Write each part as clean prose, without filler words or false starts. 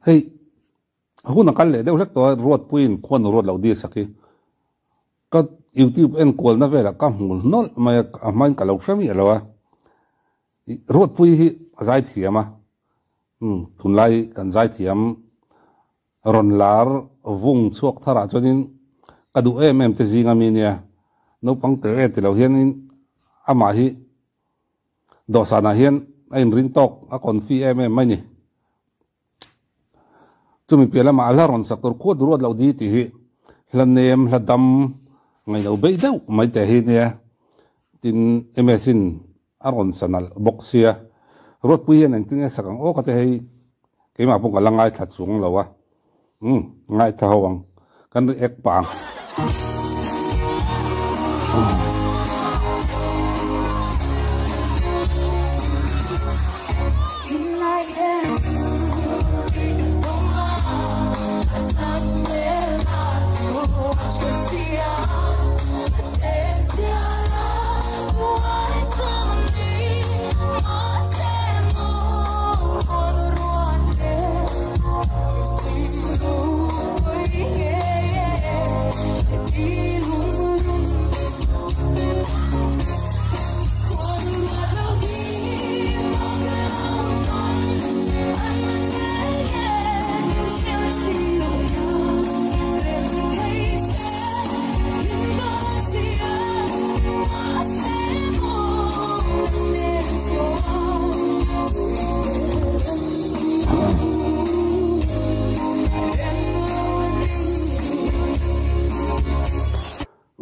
Hei hun a kal leh deuh hlek tawh a, Ruatpuiin khuan ruat loh dil sak hi ka youtube enkualna velah ka hmu nawlh mai a, a hmain ka lo hre miah lo a. Ruatpui hi a zaithiam a, umm tunlai kan zaithiam rawn lar vung chhuak tharah chuanin ka duh em em te zinga mi nia, naupang tel e ti lo hianin amah hi dawhsanah hian a inring tawk a confi em em mai ni. Chumi piah lamah a hla rawn sak tur khuat ruat loh di tih hi hla nem, hla dam ngaihloh beih deuh mai te hi nia. Tin, MS-in a rawn sa nalh bawk sia. Ruatpui hian engtin nge sak ang aw ka ti hei keimah pawh ka la ngaithla chuang lo a. Umm, ngaithla ho ang. Kan react pah ang.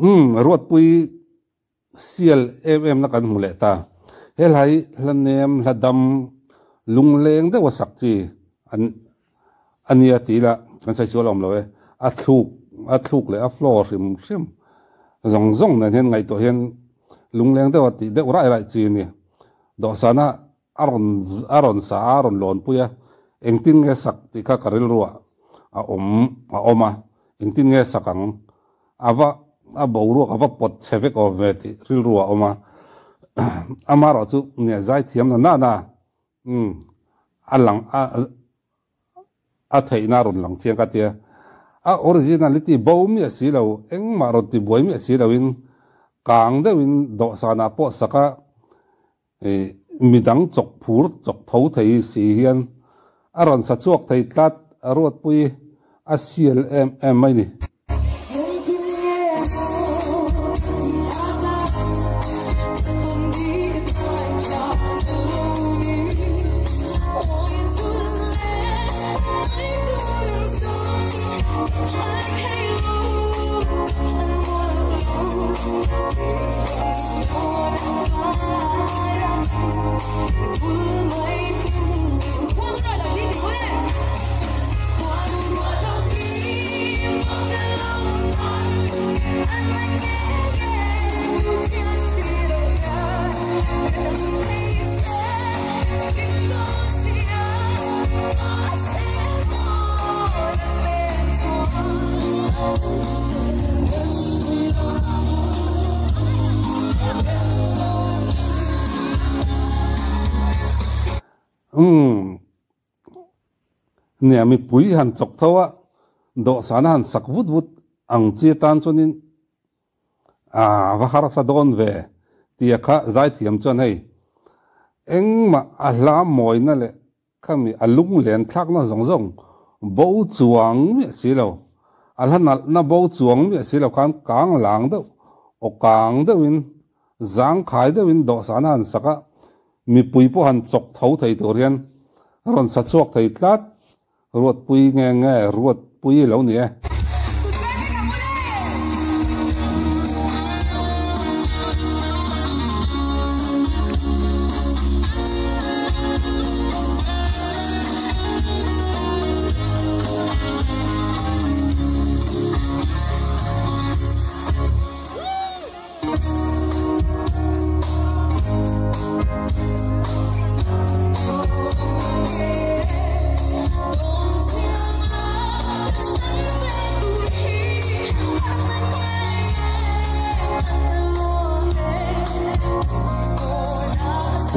Umm Ruatpui sial em em na kan hmu leh ta. He hla hi hla nem, hla dam, lungleng deuh a sak chi an a nia tih ila kan sawi sual a awm lo e. A thluk a thluk leh a flow hrim hrim zawng zawng nen hian ngaihtuah hian lungleng deuh a tih deuh raih raih chi a ni. Dawhsana a rawn a rawn sa a, a rawn lawnpui a, engtin nge sak tih kha ka rilruah a awm a awm a, engtin nge sak ang a va a boruak a va pawt chhe vek awm ve tih rilruah a awm a, amaherawh chu nia zaithiam na nana umm a lang a a theihna a rawn lang chiang ka tia, a originality bo miah si lo, engmah rawn ti buai miah si loin kang deuhin dawhsanah pawh sak a Midang chawk phur chawk tho thei si hian a rawn sa chhuak thei tlat a Ruatpui a sial em em mai ni. Umm nia mipui han chawk tho a, dawhsan a han sak vut vut ang chi atan chuanin a va harsa dawn ve tia kha zaithiam chuan hei engmah a hla mawina leh Khami a lunglen thlakna zawng zawng bo chuang miah si lo, a hla nalhna bo chuang miah si lo khan kang lang deuh, aw kang deuhin, zangkhai deuhin dawhsan a han sak a, mipui pawh han chawk tho thei tur hian rawn sa chhuak thei tlat, Ruatpui nge nge Ruatpui lo ni e.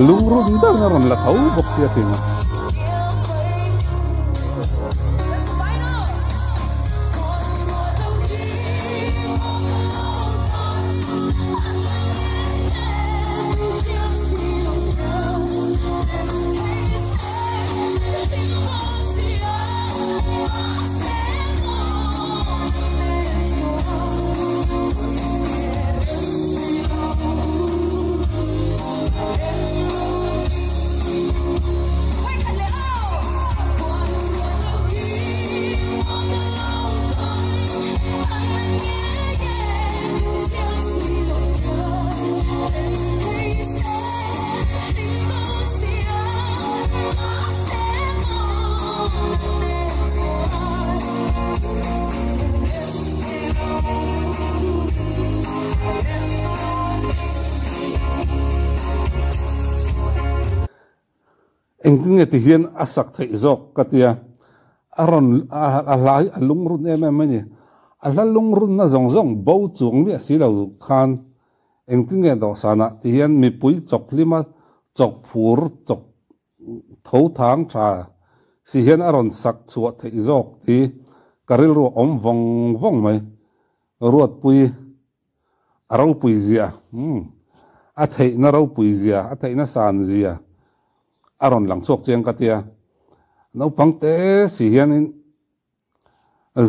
Lungrun deuhin a rawn la tho bawk sia thin a. Engtin nge ti hian a sak theih zawk ka tia, a rawn a hla hi a lungrun em em mai ni. A hla lungrunna zawng zawng bo chuang miah si lo khan engtin nge dawhsanah ti hian mipui chawk hlima chawk phur chawk tho thang tha si hian a rawn sak chhuah theih zawk ti ka rilru a awm vawng vawng mai. Ruatpui a ropui zia, umm, a theihna ropui zia, a theihna san zia a rawn lang chhuak chiang ka tia. Naupang te si hianin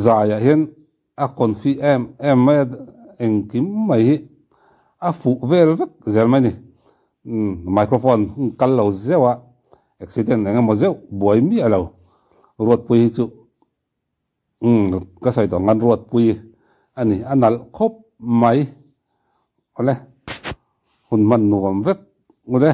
zaiah hian a confi em em mai a, engkim mai hi a fuh vel vek zel mai a ni. Umm, microphone kal lo zeuh a, accident eng emaw zeuh buai miah lo Ruatpui hi chu. Umm ka sawi tawh ngan Ruatpui a ni, a nalh khawp mai. Awle, hun hman nuam vek ule.